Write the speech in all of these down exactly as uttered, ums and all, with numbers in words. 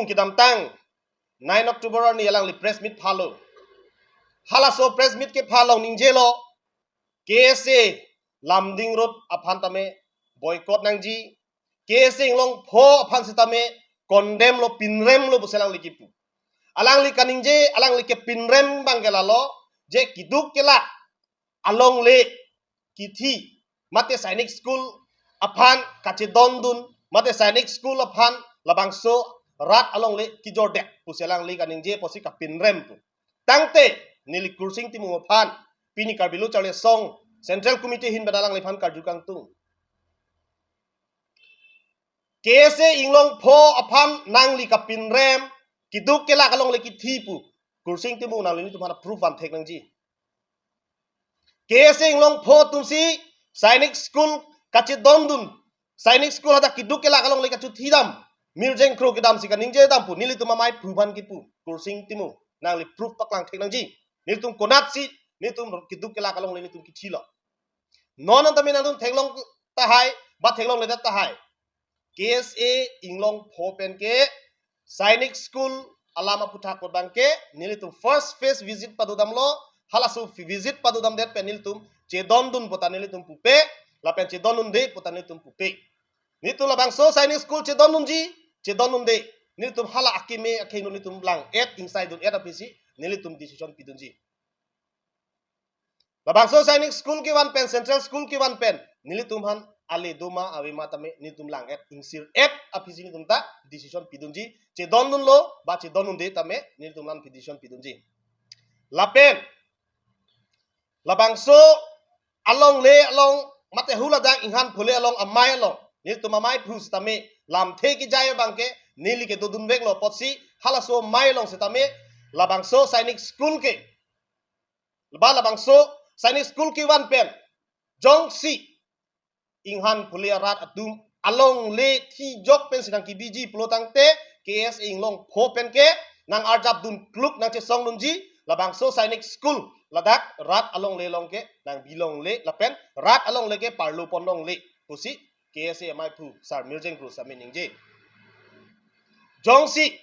kedamtang nine October arni alangli press meet phalo. Halaso press meet kepha along ningjelo, K S A Lumding Road aphan tame boycott nangji, K S A inglong pho aphan sitame condemn lo, pinrem lo pusi alangli kipu. Alangli kaningje, alangli kepinrem abangke lalo, je keduk kelak alongle kithi, mate Sainik School aphan kachedondun, mate Sainik School aphan labangso rat alongle kijordek pusi alangli kaningje apotsi kapinrem pu. Tangte neli Kursing Timung aphan pini Karbi Lo Charli Asong Central Committee ahin pen alangliphan karju kangtung. K S A inglong pho aphan nangli kapinrem, keduk kelak alongle kithi pu Kursing Timung, nangli nelitum aphan proof vanthek nangji. K S A inglong pho atumsi Sainik School kachedondun, Sainik School hadak keduk kelak alongle kachothi dam, mirjeng kro kedamsi kaningje dam pu nelitum amei aphu aphan kipu. Kursing Timung, nangli proof paklang thek nangji. Nelitum konatsi nelitum keduk kelak alongle nelitum kithilo? Non an tame nangtum theklong tahai, ba theklongledet tahai. K S A inglong pho pen ke Sainik School alam aphuthak abangke nelitum first phase visit padodamlo, halaso visit padodamdet pen nelitum chedondun puta nelitum pupe, lapen chedondunde puta nelitum pupe. Nelitum labangso Sainik School chedondunji, chedondunde, nelitum hala akeme akhei nelitum lang-et, ingsaidun-et aphisi nelitum decision pidunji. Labangso Sainik School kevan pen, Central School kevan pen, nelitum aphan ale doma avema tame nelitum lang-et, ingsir-et aphisi nelitum ta decision pidunji. Chedondunlo ba chedondunde tame nelitum lang decision pidunji. Lapen labangso alongle along mate huladak Inghan Phule along amei along, nelitum amei aphu sitame lamthe kejai abangke neli kedodunveklo apotsi halaso amei along sitame labangso Sainik School ke, ba labangso Sainik School kevan pen jongsi Inghan Phule arat atum alongle thijok pensi nangkebiji pulo tangte, K S A inglong pho pen ke nang-arjapdun kluk, nangchesongdunji, labangso Sainik School ladak rat alongle along ke nangbilongle lapen rat alongle ke parlo ponlongle pusi K S A amei aphu Sar Mirjeng Kro sitame ningje. Jongsi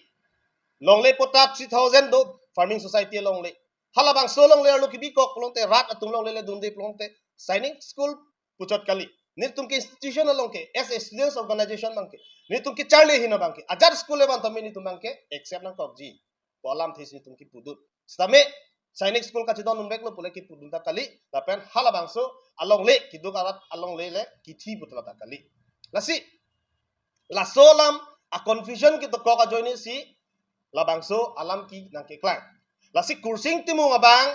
longle patta three thousand do, farming society alongle, halabangso longle arlo kebikok pulote, rat atum longle le dunde pulote, Sainik School puchot kali. Nelitum ke institution along ke, as a students organization abangke, nelitum kecharli ahin abangke, ajat school evan tame nelitum abangke accept nangkokji pu alamthe si nelitum kipudun. Sitame Sainik School kachedondunveklo pule kipudun ta kali, lapen halabangso alongle keduk arat alongle le kithi puta ta kali. Lasi laso alam a-confusion kedokok ajoine si labangso alam ke nangkeklang. Lasi Kursing Timung abang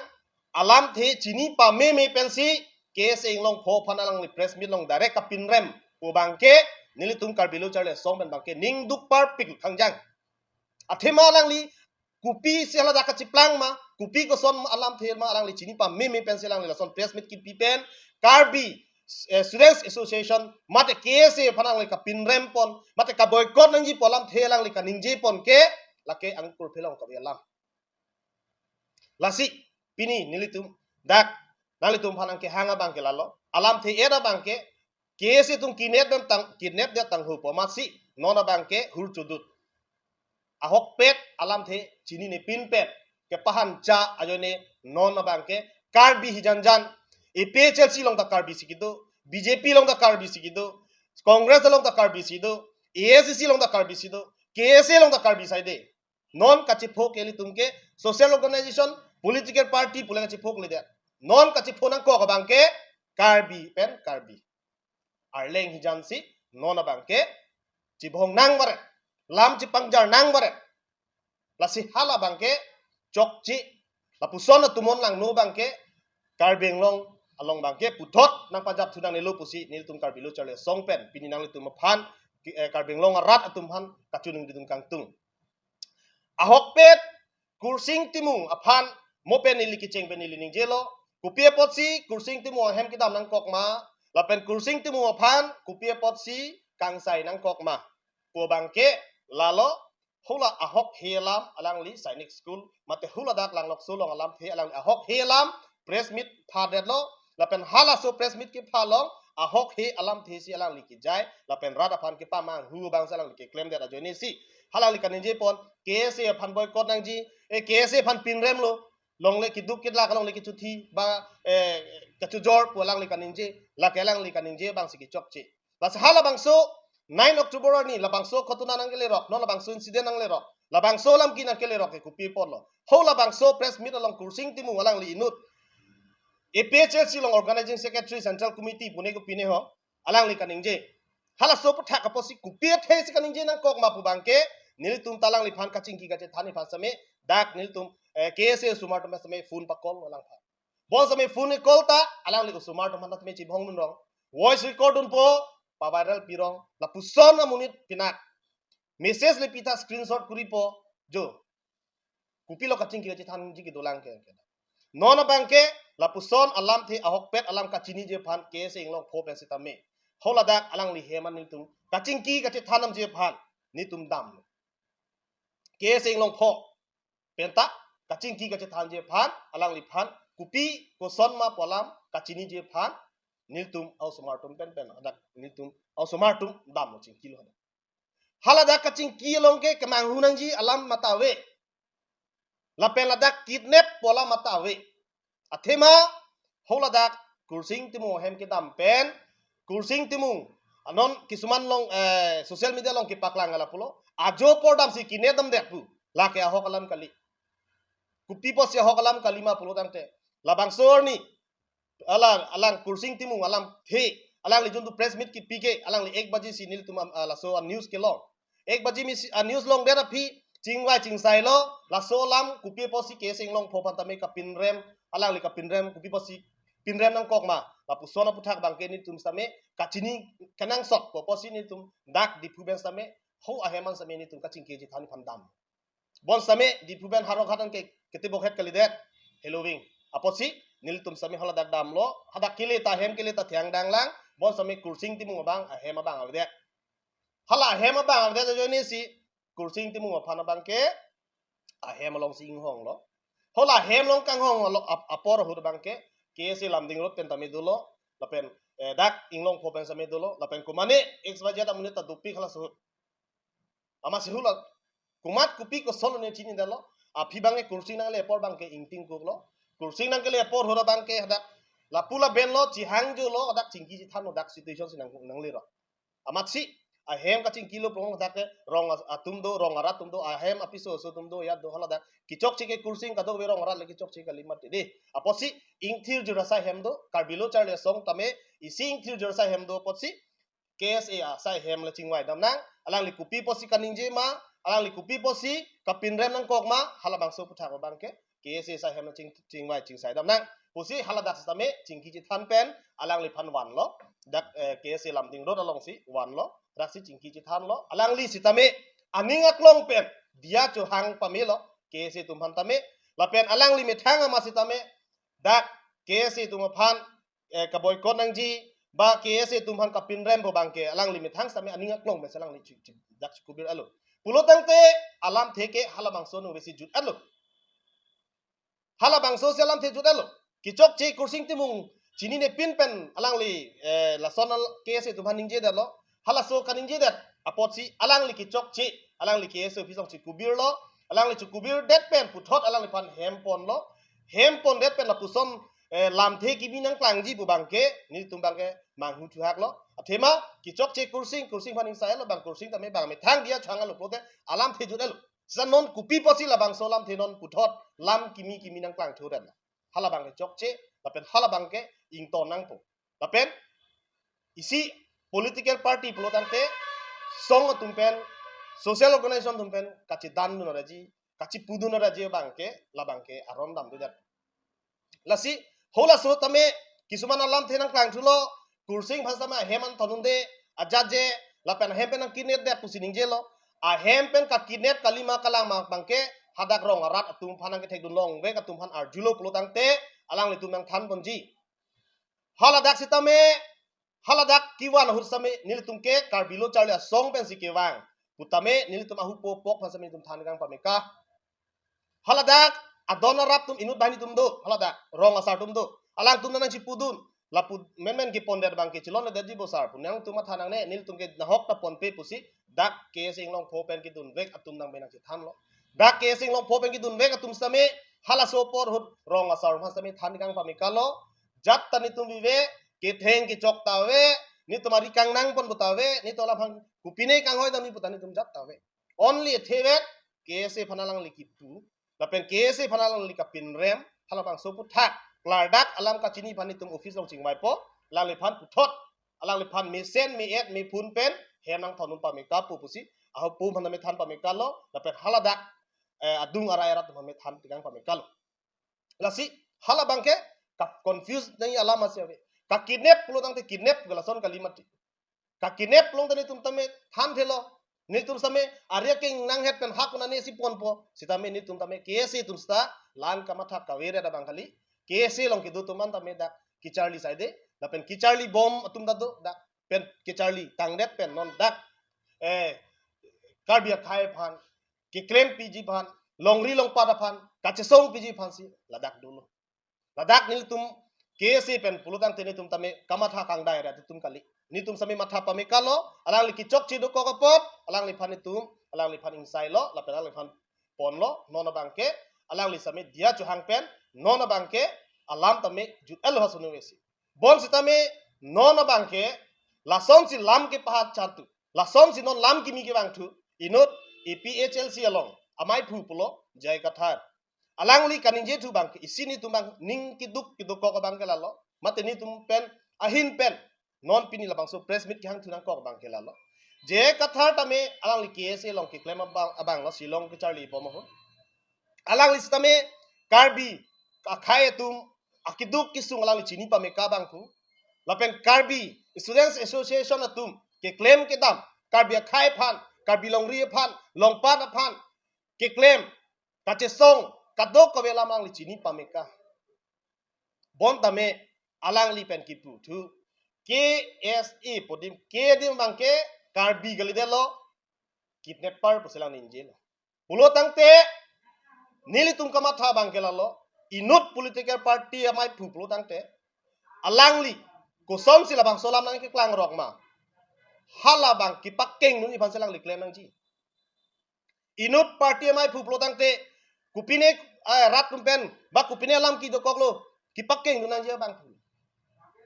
alamthe chini pameme pensi K S A inglong pho aphan alangli press meet along direct kapinrem pu abangke nelitum Karbi Lo Charli Asong pen abangke ning duk parpik kangjang. Athema alangli kopisi haladak kachiplang ma, kopi koson alamthe ma alangli chini pameme pensi alangli lason press meet kipi pen Karbi, eh, Students Association mate K S A aphan alangli kapinrem pon, mate ka-boycott nangji pu alamthe alangli kaningje pon ke, lake angkur phelong kave alam. Lasi pini nelitum dak nanglitum aphan nangkehang abangke lalo, alamthe-et abangke K S A atum kidnap dam tang, kidnap dam tangho pu amatsi non abangke hur chodut. Ahokpet alamthe chinine pinpet kepahancha ajoine non abangke Karbi hijanjan, A P H L C along ta Karbi si kedo, B J P along ta Karbi si kedo, Congress along ta Karbi si do, A I C C along ta Karbi si do, K S A along ta Karbi si do. Non kachepho ke ilitum ke social organization, political party pule kachepho kalidet. Non kachepho nangkok abangke Karbi pen Karbi. Arleng hijansi non abangke chibhong nang baret, lam chipangjar nang baret. Lasi hala abangke chokche, lapuson atum non langno abangke Karbi Anglong along abangke puthot nangpajapthu nangnelo pusi nelitum Karbi Lo Charli Asong pen pini nanglitum aphan, eh, Karbi Anglong arat atum aphan kachiningri dun kangtung. Ahokpet Kursing Timung aphan mo pen neli kecheng pen neli ningjelo. Kopi apotsi Kursing Timung ahem kedam nangkok ma, lapen Kursing Timung aphan kopi apotsi kangsai nangkok ma pu abangke lalo, hula ahokhe alam alangli Sainik School mate huladak Langlokso along alamthe alangli ahokhe alam press meet phadetlo, lapen halaso press meet kepha along ahok he alamthe si alangli kejai, lapen rat aphan kepamanghu abang si alangli keklemdet ajoine si. Alangli kaningje pon, K S A aphan boycott nangji, eh, K S A aphan pinrem lo, longle keduk kelak, longle kechuthi, ba, eh, kachojor pu alangli kaningje, lake alangli kaningje abang si kechokche. Lasi halabangso nine October arni, labangso ghotona nangkelerok, non labangso incident nanglerok, labangso alam ke nangkelerok ke kopi apotlo. Halabangso press meet along Kursing Timung alangli inut A P H L C along organizing secretary central committee pune kopine ho, alangli kaningje. Halaso aphuthak apotsi kopi athe si kaningje nangkok ma pu abangke, nelitum ta alangliphan kachingki kachethan aphan same, dak nelitum, eh, K S A osomar atum same phone pa-call alangphan. Bon same phone call ta, alangli osomar atum aphan same chibhong dunrong. Voice record dunpo, pa-viral pirong, lapuson amonit pinak. Message le pi ta screenshot koripo, jo. Kopilo kachingki kachethanji kedolang ke. Non abangke, lapuson alamthe ahokpet alam kachiniji aphan K S A Inglongpho pen sitame. Haladak alangli hem an nelitum kachingki kachethan damji aphan, nelitum dam. K S A Inglongpho penta kachingki kachethanji aphan, alangliphan kopi koson ma pu alam kachiniji aphan, nelitum osomar atum pen pen, hadak nelitum osomar atum dam chingkilo. Haladak kachingki along ke kemanghu nangji alam mata ave. Lapen ladak kidnap pu alam mata ave. Athema, haladak Kursing Timung ahem kedam pen, Kursing Timung, anon kisuman along, eh, social media along kepaklang ala pulo, ajo apor damsi kidnap damdet pu, lake ahok alam kali. Kopi apotsi ahok alam kalima pulo tangte, labangso arni, alang, alang Kursing Timung alamthe, alangli juntu press meet kepi ke, alangli ek baji si nelitum am-, ah, laso a-news kelong. Ek baji misi a-news longdet aphi, chingvai chingsailo, laso alam kopi apotsi K S A Inglongpho aphan tame kapinrem, alangli kapinrem, kopi apotsi pinrem nangkok ma, lapuson aphuthak abangke nelitum same kachini kenangsot pu apotsi nelitum dak Diphu pen same, ho ahem an same nelitum kachingki kachethan aphan dam. Bon same Diphu pen Howraghat an ke ketibok het kalidet, heloving. Apotsi nelitum same haladak damlo, hadak kele ta ahem kele ta thiang danglang, bon same Kursing Timung abang ahem abang avedet. Hala ahem abang avedet ajoine si, Kursing Timung aphan abangke ahem alongsi inghonglo. Hala ahem along kanghong alo ap-, apor ahut abangke, K S A Lumding Road pen tame dolo, lapen, eh, dak Inglongpho pen same dolo, lapen komane X Y Z amonit ta dopik halaso ahut. Amatsi hula, komat kopi koson ne chinidetlo, aphi abangke Kursing nangle apor abangke ingtingkoklo. Kursing nangkele apor ahut abangke hadak, lapu laben lo, chihang jolo, hadak chingki chethanlo, dak situation si nang, nanglerok. Amatsi, ahem kachingkilo prong hadak ke, rong as-, atum do, rong arat atum do, ahem apiso aso atum do, ya do haladak. Kechokche ke Kursing kadokave rong arat le kechokche kali mati de. Apotsi, ingthir jur asai ahem do, Karbi Lo Charli Asong tame, isi ingthir jur asai ahem do apotsi, K S A asai ahem le chingvai dam nang, alangli kopi apotsi kaningje ma, alangli kopi apotsi kapinrem nangkok ma, halabangso aphuthak abangke, K S A asai ahem le ching, chingvai chingsai dam nang. Pusi haladak sitame chingki chethan pen, alangliphan vanlo, dak, eh, K S A Lumding Road alongsi vanlo, daksi chingki chethanlo, alangli sitame, aning aklong pen, diya chohang pamelo, K S A atum aphan tame, lapen alangli methang ama sitame, dak K S A atum aphan, eh, kaboycott nangji, ba K S A atum aphan kapinrem pu abangke, alangli methang sitame aning aklong pen si alangli chik, chik, dak chikubir-etlo. Pulo tangte, alamthe ke halabangso nung vesi jut-etlo. Halabangso si alamthe jut-etlo. Kechokche Kursing Timung, chinine pin pen alangli, eh, lason al-, K S A atum aphan ningjedetlo. Halaso kaningjedet apotsi alangli kechokche, alangli K S A office along chikubirlo, alangli chikubirdet pen puthot alangliphan hem ponlo, hem pondet pen lapuson, eh, lamthe kimi nangklangji pu abangke, nelitum abangke manghu thuhaklo. Athema, kechokche Kursing, Kursing aphan ingsailo, bang Kursing tame bang methang diya chohang alo pulote, alamthe jut-etlo. Sita non kopi apotsi labangso alamthe non puthot, lam kimi kimi nangklang thudet. Halabangke chokche, lapen halabangke ington nangpo. Lapen isi political party pulo tangte, song atum pen, social organization atum pen, kachedandun araji, kachipudun araji abangke, labangke aron damdudet. Lasi, halaso tame, kisuman alamthe nangklang thulo, Kursing aphan sitame ahem an thondunde, ajat je, lapen ahem pen nangkidnapdet pusi ningjelo, ahem pen kakidnap kalima kalang ma abangke, hadak rong arat atum aphan nangkethekdun longvek atum aphan arjulo pulo tangte, alanglitum nangthan ponji. Haladak sitame, haladak kevan ahut sitame, nelitum ke Karbi Lo Charli Asong pensi kevang. Putame, nelitum ahupo pok aphan sitame nelitum than kang pameka. Haladak, adon arap atum inut banghini atum do, haladak, rong asar atum do. Alangtum nangchipudun, Lapu menmen kepon det abang ke chilon le detji bo sar pu nangtum matha nangne, nelitum ke nahok ta ponpe pusi dak K S A Inglongpho pen kedunvek atum nang benang chethanlo. Dak K S A Inglongpho pen kedunvek atum sitame halaso apor ahut rong asar aphan sitame than kang pamekalo. Jat ta netum vive, ketheng kechok ta ave, netum ari kangnang pon bo ta ave, netum la aphan kopine kanghoi damji pu ta netum jat ta ave. Only a thevek K S A aphan alangli kipu, lapen K S A aphan alangli kapinrem, halabangso aphuthak klardak alam kachini aphan netum office along chingvaipo, alangliphan puthot, alangliphan mesen me-et mephun pen hem nangthondun pameka pu pusi ahopum aphan tame than pamekalo, lapen haladak eh, adung arai arat tame than kang pamekalo. Lasi halabang ke ka confuse nangji alam asi ave. Ka kidnap pulo tangte kidnap ke lason kali mati. Ka kidnap pulo tangte netum tame thanthelo. Netum sitame ari akeng nanghet pen hak un-an isi ponpo. Sitame netum tame K S A atum sita lang kamatha kave det abang kali. K S A along kedo atum an tame dak kecharli saide, lapen kecharli bom atum ta do dak pen kecharli tangdet pen non dak, eh, Karbi akhei aphan keklem piji aphan, longri longpat aphan, kachesong piji aphansi ladak dolo. Ladak nelitum K S A pen pulo tangte netum tame kamatha kangdai ra atum kali. Netum sitame matha pamekalo, alangli kechokche dokok apot, alangliphan netum, alangliphan ingsailo, lapen alangliphan ponlo, non abang ke, alangli sitame diya chohang pen, non abang ke, alam tame jut-etlo ha sunu esi. Bonsitame non abang ke, lasonsi lam kepahat chantu, lasonsi non lam kimi kevangthu, inut A P H L C along amaiphu pulo J I Kathar. Alangli kaningjethu abang ke, isi netum abang ning keduk kedokok abang ke lalo, mate netum pen ahin pen non pini labangso press meet kehangthu nangkok abang ke lalo. J I Kathar tame alangli K S A along keklem abang, abanglo Shillong kecharli bom ahut. Alangli sitame Karbi akhei atum akeduk kesung alangli chini pameka abangphu. Lapen Karbi Students Association atum keklem kedam Karbi akhei aphan, Karbi longri aphan, longpat aphan keklem, kachesong, kadokave alam alangli chini pameka. Bon tame alangli pen kiputhu K S A pu adim, K adim abang ke Karbi kalidetlo, kidnapper pusi alang ningjelo. Pulo tangte nelitum kamatha abang ke lalo, inut political party amaiphu pulo tangte alangli kosonsi labangso alam nangkeklang rok ma, halabang kepakengdunji aphansi alangli klem nangji. Inut party amaiphu pulo tangte kopine, eh, rat atum pen ba kopine alam kedokoklo, kepakengdun nangji abangphu.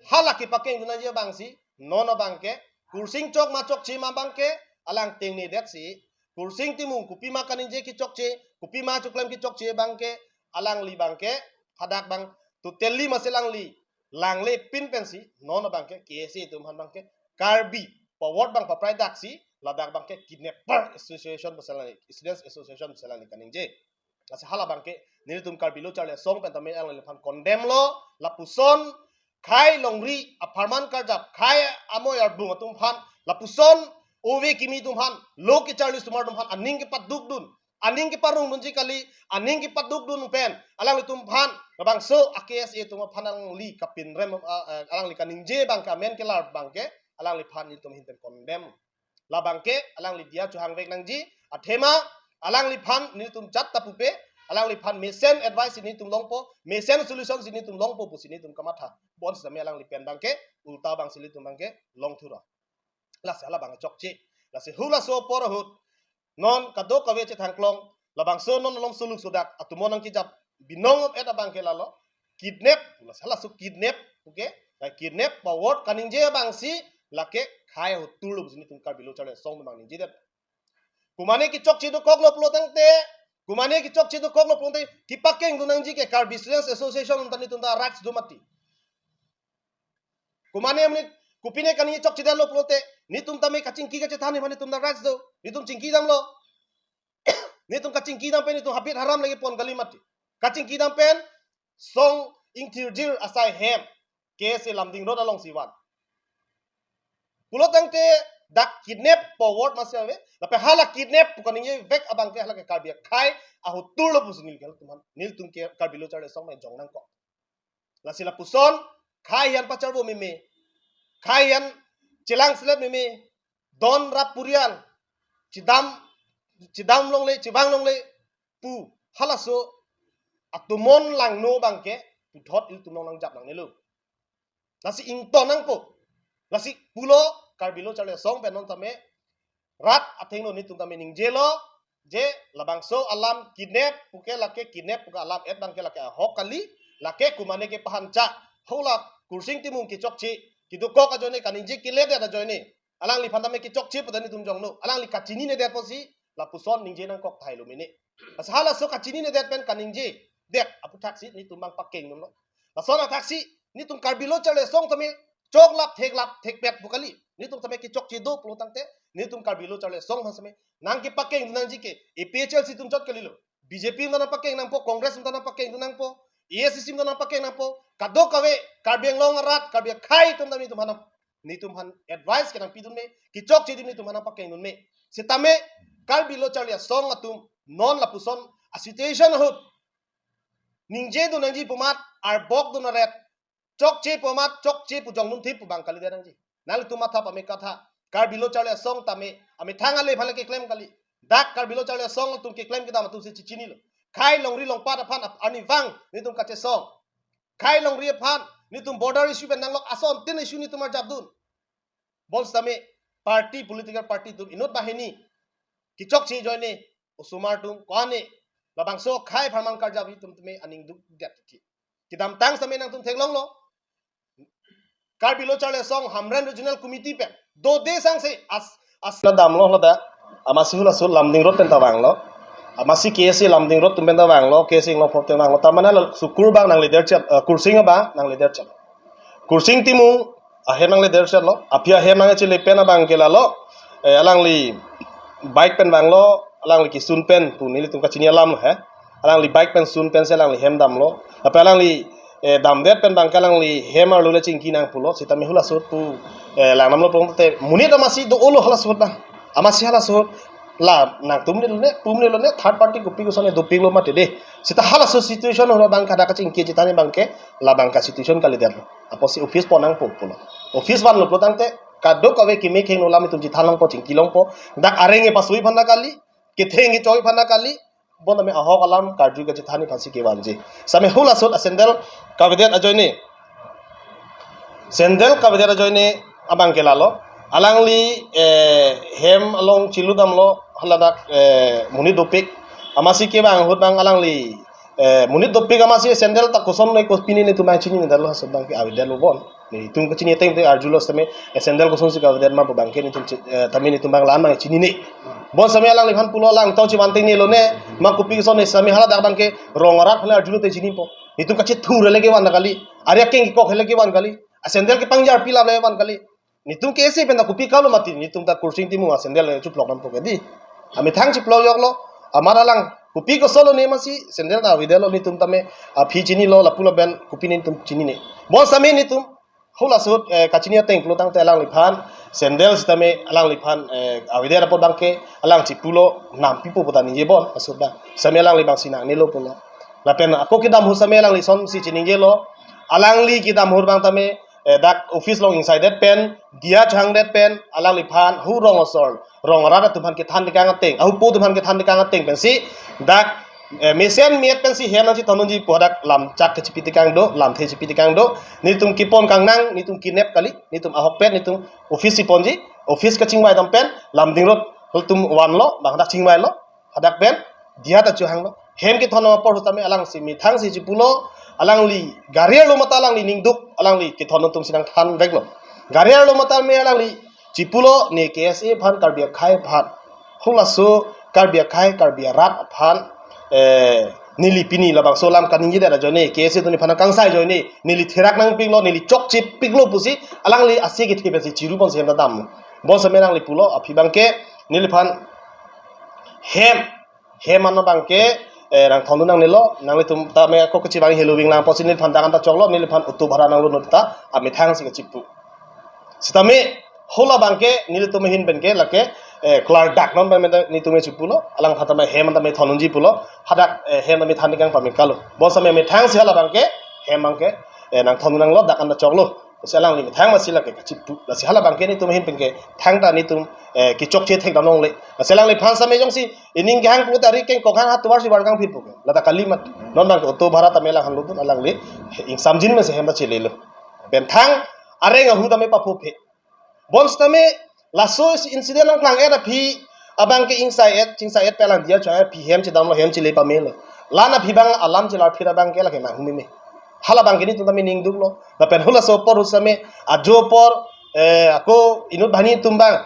Hala kepakengdun nangji abangsi non abang ke, kursing chok ma chokche ma abang ke alang tengnedetsi, kursing timung kopima kaningje kechokche, kopima choklem kechokche abang ke, alangli abang ke hadak abang totally masi alangli langle pin pensi non abang ke K S A atum aphan abang ke Karbi forward abang paprai daksi, ladak abang ke kidnapper association pusi alangli, Students Association pusi alangli kaningje. Lasi halabang ke nelitum Karbi Lo Charli Asong pen tame alangliphan condemn lo, lapuson khei longri apharman karjap, khei amoi arbung atum aphan, lapuson ove kimi atum aphan, lo kecharli osomar atum aphan aning kepadukdun, aning keparungdunji kali, aning kepadukdun pen alanglitum aphan, labangso a K S A atum aphan alangli kapinrem, ah, ah, alangli kaningje abang ke, amen kelar abang ke, alangliphan nelitum ahin pen condemn. Labang ke alangli diya chohangvek nangji, athema alangliphan nelitum jat ta pupe, alangliphan mesen advice si nelitum longpo, mesen solution si nelitum longpo pusi nelitum kamatha. Bonsitame alangli pen abang ke ulta abangsi nelitum abang ke longthura. Lasi halabang chokche. Lasi halaso apor ahut non kadokave chethangklong, labangso non alom suluk sudak atumon nangkejap binong et abang ke lalo, kidnap, lasi halaso kidnap, okay? Kidnap forward kaningje abangsi lake khei ahut turlo pusi nelitum Karbi Lo Charli Asong abang ningjedet. Komane kechokche dokoklo pulo tangte, komane kechokche dokoklo pulo tangte, kepakengdun nangji ke Karbi Students Association atum ta nelitum ta rights do mati. Komane amonit kopine kaningje chokchedetlo pulote, nelitum tame kachingki kachethan aphan nelitum ta rights do. Nelitum chingki damlo. Nelitum kachingki dam pen nelitum habit haram lagi pon kali mati. Kachingki dam pen song ingthirjir asai hem K S A Lumding Road alongsi van. Pulo tangte dak kidnap forward masi ave, lapen hala kidnap pu kaningjevek abang ke hala ke Karbi akhei ahut turlo pusi nelitum aphan, nelitum ke Karbi Lo Charli Asong pen jong nangkok. Lasi lapuson, khei an pacharvo meme, khei an chelang selet meme, don rap purian, chedam, chedam longle, chevang longle, pu halaso atumon langno abang ke puthot ilitum along nangjap nangnelo. Lasi ington nangpo. Lasi pulo Karbi Lo Charli Asong pen non tame rat athengno netum tame ningjelo, je labangso alam kidnap puke lake kidnap puke alam et abangke lake ahok kali, lake kumane ke pahancha, hala Kursing Timung kechokche, kedokok ajoine kaningje keledet ajoine, alangliphan tame kechokche pu ta netum jongno, alangli kachinine det pusi, lapuson ningje nangkok tahai lo mene. Asa halaso kachinine det pen kaningje det aputhaksi netum abang pakeng dunlo. Lason athaksi netum Karbi Lo Charli Asong tame choklap theklap thekpet pu kali. Netum tame kechokche do pulo tangte netum Karbi Lo Charli Asong aphan tame nangkepakeng dun nangji ke A P H L C atum chot kalilo. B J P atum ta nangpakeng nangpo, Congress atum ta nangpakeng dun nangpo, A S D C atum ta nangpakeng nangpo, kadokave Karbi Anglong arat, Karbi akhei atum tame netum aphan, netum aphan advice kenangpi dun me, kechokche dun netum aphan nangpakeng dun me. Sitame Karbi Lo Charli Asong atum non lapuson a situation ahut ningje dun nangji pu amat arbok dun aret, chokche pu amat chokche pu jong dun thip pu abang kalidet nangji. Nanglitum matha pame katha, Karbi Lo Charli Asong tame amethang ale aphan le keklem kali. Dak Karbi Lo Charli Asong atum keklem kedam atum si chichinilo. Khei longri longpat aphan ap-, arnivang netum kachesong. Khei longri aphan netum border issue pen nanglok asontin issue netum arjap dun. Bonsitame party, political party atum inut banghini kechokche ajoine osomar atum ko-an ne labangso khei apharman karjap atum tame aning dukdet ki. Kedamtang sitame nangtum theklonglo. Karbi Lo Charli Asong Hamren Regional Committee pen dode sangse as as la damlo hala ta. Amatsi halaso Lumding Road pen ta vanglo. Amatsi K S A Lumding Road atum pen ta vanglo, K S A Inglongphop pen vanglo. Tamana la Sukur abang nangleder chet, eh, Kursing abang nangleder chet. Kursing Timung ahem nangleder chetlo. Aphi ahem nangchele pen abangke lalo. Eh, alangli bike pen vanglo, alangli kesun pen pu nelitum kachini alam he. Alangli bike pen sun pensi alangli hem damlo. Lapen alangli, eh, damdet pen abangke alangli hem arlo le chingki nang pulo. Sitame halaso pu, eh, lang damlo pulote monit amatsi do-olo halaso abang. Amatsi halaso la nangtum nelo ne, tum nelo ne, third party kopi koson ne dopiklo mati de. Sita halaso situation ahut abang kada kachingki chethan abangke, labang ka situation kalidetlo. Apotsi office pon nangpo pulo. Office vanlo pulo tangte kadokave keme khengno alam itum chethan longpo, chingki longpo. Dak areng kepasoi aphan ta kali, ketheng kechoi aphan ta kali, bon tame ahok alam karju kachethan aphansi kevanji. Sitame halaso a sandal kavedet ajoine, sandal kavedet ajoine abangke lalo. Alangli, eh, hem along chilu damlo haladak, eh, monit dopik. Amatsi kevang ahut abang alangli, eh, monit dopik amatsi sandal ta koson ne kos pini netum abang chinine detlo halaso abangke avedetlo bon. Netum kachini ateng te arjulo sitame, eh, sandal kosonsi kavedet ma pu abangke netum chi-, eh, tame netum abang la-an abang chinine. Bonsitame alangliphan pulo lang tau chivan tengnelo ne, ma kopi koson ne sitame haladak abangke rong arat aphan arjulo te chinipo. Netum kachethur le kevan ta kali. Ari akeng kekok le kevan kali. A sandal kepangjarpi lap le van kali. Netum K S A pen ta kopi kalo mati, netum ta Kursing Timung a sandal le chuplok dampo ke di. Amethang chiplok joklo, amat alang kopi kosonlo ne amatsi sandal ta avedetlo netum tame aphi chinilo lapu lapen kopi netum chinine. Bonsitame netum halaso, eh, kachini ateng pulo tangte alangliphan sandal sitame alangliphan, eh, avedet apot abangke alang chipulo nampipo pu ta ningje bon asut abang. Sitame alangli abangsi nangnelo pulo. Lapen ako kedam ahut sitame alangli sonsi chiningjelo. Alangli kedam ahut abang tame, eh, dak office along ingsaide pen, diya changde pen, alangliphan hu rong asor, rong arat atum aphan kethan tekang ateng, ahupo atum aphan kethan tekang ateng pensi, dak, eh, mesen miet pensi hem nangchethondunji pu hadak lam chak kechipi tekang do, lamthe chipi tekang do, netum kepon kangnang, netum kinep kali, netum ahokpet, netum office chiponji, office kachingvai dam pen, Lumding Road, halatum vanlo, bang hadak chingvailo, hadak pen, diya ta chohanglo. Hem kethon apor ahut tame alangsi methangsi chipulo, alangli gari arlo mate alangli ningduk, alangli kethon atumsi nangthanveklo. Gari arlo mate tame alangli chipulo, ne K S A aphan, Karbi akhei aphan. Halaso Karbi akhei, Karbi arat aphan, eh, neli pini labangso alam kaningjedet ajoine, K S A atum nephan kangsai ajoine, neli therak nangpiklo, neli chokchepiklo pusi, alangli ase kethe pensi chiru ponsi hem ta dam. Bonsitame alangli pulo, aphi abangke, neliphan hem, hem ano abangke, eh, nangthondun nangnelo, nanglitum tame ako kachivang helo ving lang apotsi neliphan dak an ta choklo, neliphan auto bhara nanglo nota, amethangsi kachipu. Sitame hala abangke nelitum ahin penke lake, eh, klardak non abang netum chipulo, alangphan tame hem tame thondunji pulo, hadak, eh, hem tame than tekang pame kalo. Bonsitame methangsi hala abangke, hem abangke, eh, nangthondun nanglo, dak an ta choklo. Lasi alangli methang amatsi lake kachipu. Lasi hala abangke netum ahin penke thangta netum, eh, kechokche thek dam longle. Lasi alangliphan sitame jongsi ining kehang pulote ari kengkok hang ha tovar si var kangphit puke. Lata kali mat. Non abangke auto bhara tame alangphan lodun, alangli ingsamjin mesi hem ta chelelo. Pen thang areng ahu tame papho phe. Bonsitame laso incident nangklang-et aphi abang ke ingsai-et, chingsai-et pen alang diya chua aphi hem chedamlo, hem chele pamelo. La-an aphi abang alam chelar phit abang ke lake manghu meme. Halabang ke netum tame ningduklo. Lapen halaso apor sitame ajo apor, eh, ako inut banghini atum abang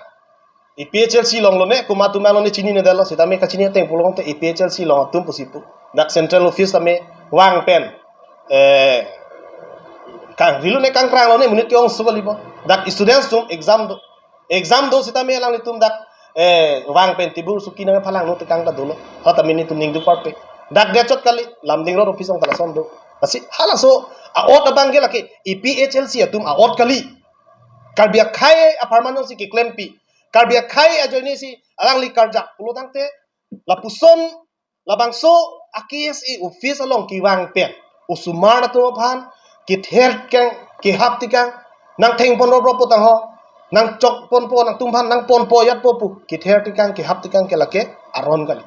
A P H L C along lone, komat atum along ne chininedetlo, sitame kachini ateng pulote A P H L C along atum pusi pu. Dak central office tame vang pen, eh, kangrilo ne, kangkranglo ne, monit ke-ongso kalibo. Dak students atum exam do. Exam do sitame alanglitum dak, eh, vang pen table suki nangphalangno tekang ta dolo. Hatame netum ningduk parpe. Dak det chot kali, Lumding Road office along ta lason do. Lasi halaso a-ot abang ke lake A P H L C atum a-ot kali. Karbi akhei apharman si keklempi, Karbi akhei ajoine si alangli karjap pulo tangte, lapuson labangso a K S A office along kevang pen osomar atum aphan kether kang, kehap tekang, nangtheng pon rop rop po tangho, nangchok ponpo, nangtumphan nangponpo yatpo pu kether tekang, kehap tekang ke lake aron kali.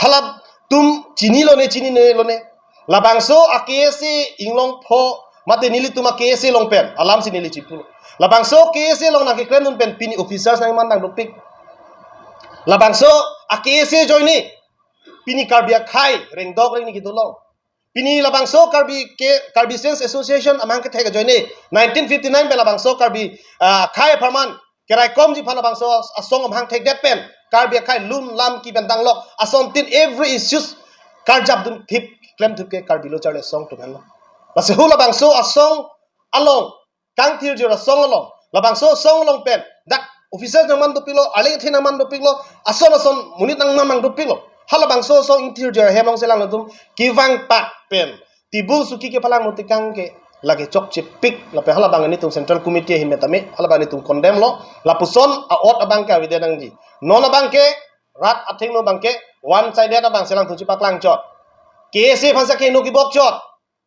Halatum chinilo ne, chininelo ne. Labangso a K S A inglong pho, mate nelitum a K S A along pen alam si neli chipulo. Labangso K S A along nangkeklemdun pen pini officers nangman nangdopik. Labangso a K S A ajoine pini Karbi akhei rengdok rengni kedolong. Pini labangso Karbi ke, Karbi Students Association amang kethek ajoine nineteen fifty-nine pen labangso Karbi, ah, akhei apharman keraikomji aphan labangso asong amang thekdet pen Karbi akhei lun lam kevan danglok asontin every issues karjapdun thip, klemthup ke Karbi Lo Charli Asong atum henlo. Lasi halabangso asong along, kangthirjir asong along, labangso asong along pen dak officers nangman dopiklo, arleng athe nangman dopiklo, ason ason monit nangman nangdopiklo. Halabangso asong ingthirjir ahem along si alangtum kevang pak pen table suki kephalangno tekang ke lake chokchepik. Lapen halabang netum Central Committee ahin tame halabang netum condemn lo. Lapuson a-ot abang ke avedet nangji. Non abang ke rat athengno abang ke one sided abang si alangtum chepaklang chot. K S A aphan si akeheno kebok chot.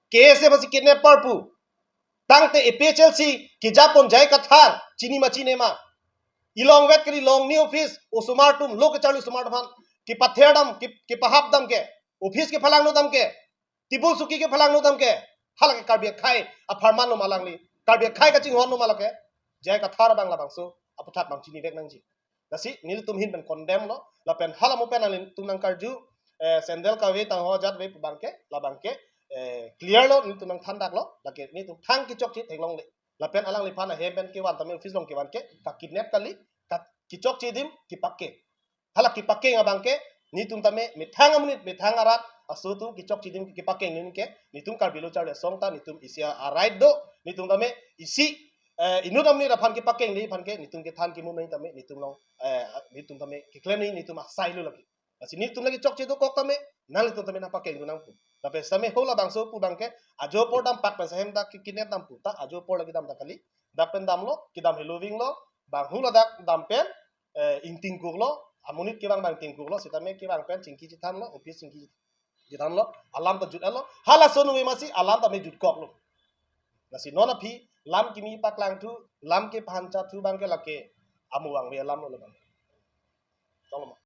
K S A aphan si kidnapper pu. Tangte A P H L C kejapon J I Kathar, chini ma chine ma. Ilong vet kali, long ni office, osomar atum, lo kecharli osomar atum aphan kepather dam, ke, kepahap dam ke, office kephalangno dam ke, table suki kephalangno dam ke. Halake Karbi akhei apharman lo ma alangli, Karbi akhei kachinghon lo ma lake. J I Kathar abang labangso aputhak abang chinivek nangji. Lasi nelitum ahin pen condemn lo, lapen hala mo pen nanglitum nangkarju, eh, sandal kave tangho ajat ave pu abang ke, labang ke, eh, clear lo, nelitum nangthandak lo, lake netum thang kechokche theklongle. Lapen alangliphan ahem pen kevan tame office along kevan ke, ka kidnap kali, ka kechokche adim, kepakeng. Hala kepakeng abang ke, netum tame methang amonit, methang arat, aso atum kechokche adim kepakeng aning ke, netum Karbi Lo Charli Asong ta, netum isi a-right do, netum tame isi, eh, inut amonit aphan kepakengji aphan ke, netum kethan kemu nangji tame, netum along, eh, netum tame keklem nangji, netum asai lo lake. Lasi netum lake chokche dokok tame, nanglitum tame nangpakengdun nang pu. Lapen sitame halabangso pu abang ke, ajo apor dam pak pen si ahem dak ke kidnap dam pu ta, ajo apor lake dam ta kali, dak pen damlo, kedam helo vinglo, bang haladak dam pen, eh, ingtingkuklo, amonit kevang abang tingkuklo, sitame kevang pen chingki chethanlo, office chingki chethanlo, alam ta jut-etlo, halaso nungve masi alam tame jutkoklo. Lasi non aphi lam kimi paklangthu, lam kephan chathu abang ke lake amo vangve alam lo abang. Toloma.